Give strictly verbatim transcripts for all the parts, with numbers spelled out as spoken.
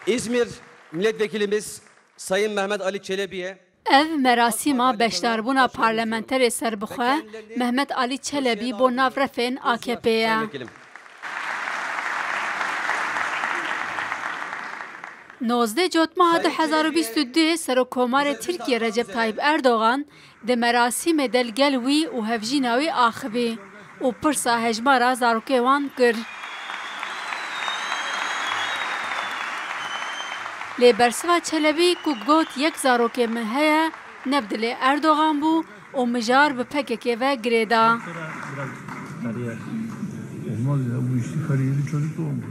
İzmir Milletvekilimiz Sayın Mehmet Ali Çelebi'ye Ev merasîma beşdarbûna parlamenterê serbixwe Mehmet Alî Çelebî bo nav refên A K P ye. Sayın Vekilim. Nozdeh Cotmeha du hezar û bîst û du Serokkomarê Tirkiye Recep Tayyip Erdogan di merasîmê de li gel wî û hevjîna wî axivî û pirsa hejmara zarokê wan kir. Lê bersiva Çelebî ku got yek zarokê min heye, ne bi dilê Erdogan bû û mijar bi P K K ve girê da. Olmaz ya, bu işin kariyeri çocuk doğumu.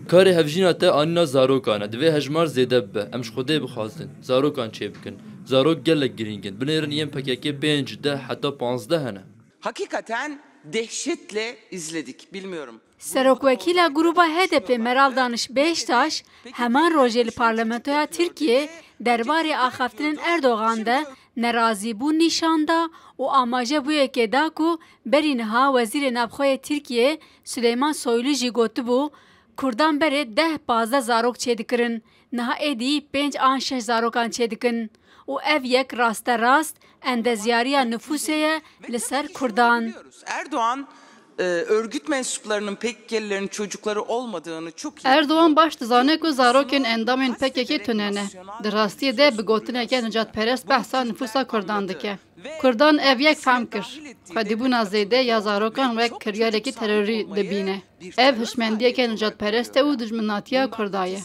Karê hevjîna te anîna zarokan e. Divê hejmar zêde bibe. Em ji Xwedê bixwazin. Zarokan çêbikin. Zarok gelek girîng in. Binêrin yên P K K pênc, deh heta panzdeh hene. Hakikaten dehşetle izledik. Bilmiyorum. Serokwekîla grûba H D P Meral Daniş Beştaş heman rojê li Parlamentoya Tirkiyê derbarê axaftinên Erdogan de nerazîbûn nîşan da û amaje bûyekê da ku berî niha Wezîrê Navxwe yê Tirkiyê Suleyman Soylu jî gotibû, Kurdan berê deh pazdeh zarok çêdikirin, niha êdî pênc an şeş zarokan çêdikin û ev yek rasterast endezyariya nifûsê ye li ser Kurdan. Erdoğan, e, örgüt mensuplarının P K K'lilerin çocukları olmadığını çok iyi Erdogan baş dizane ku zarokên endamên P K K tune ne. Di rastiyê de bi gotineke nijadperest behsa nifûsa Kurdan dike. Kurdan ev yek fehm kir. Xwedîbûna zêde ya zarokan wek kiryarekî terorî dibîne. Ev hişmendiyeke nijadperest e û dijminatiya Kurda ye.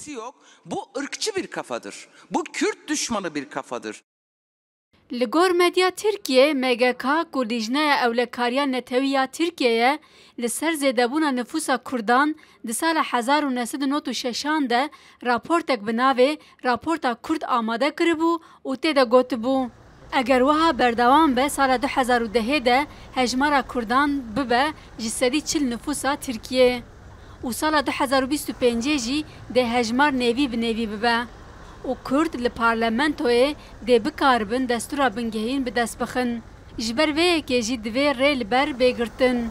Bu ırkçı bir kafadır. Bu Kürt düşmanı bir kafadır. Li gor medya Tirkiyê, M G K, ku Lijneya Ewlekariya Netewî ya Tirkiyê ye, li ser zêdebûna nifûsa Kurdan di sala hezar û neh sed û nod û şeşan de raportek bi navê Raporta Kurd amade kiribû û tê de gotibû, Eger wiha berdewam be, sala du hezar û dehê de hejmara Kurdan bibe ji sedî çil nifûsa Tirkiyê û sala du hezar û bîst û pêncê jî dê hejmar nêvî bi nêvî bibe û Kurd li parlamentoyê dê bikaribin destûra bingehîn bi dest bixin. Ji ber vê yekê jî divê rê li ber bê girtin.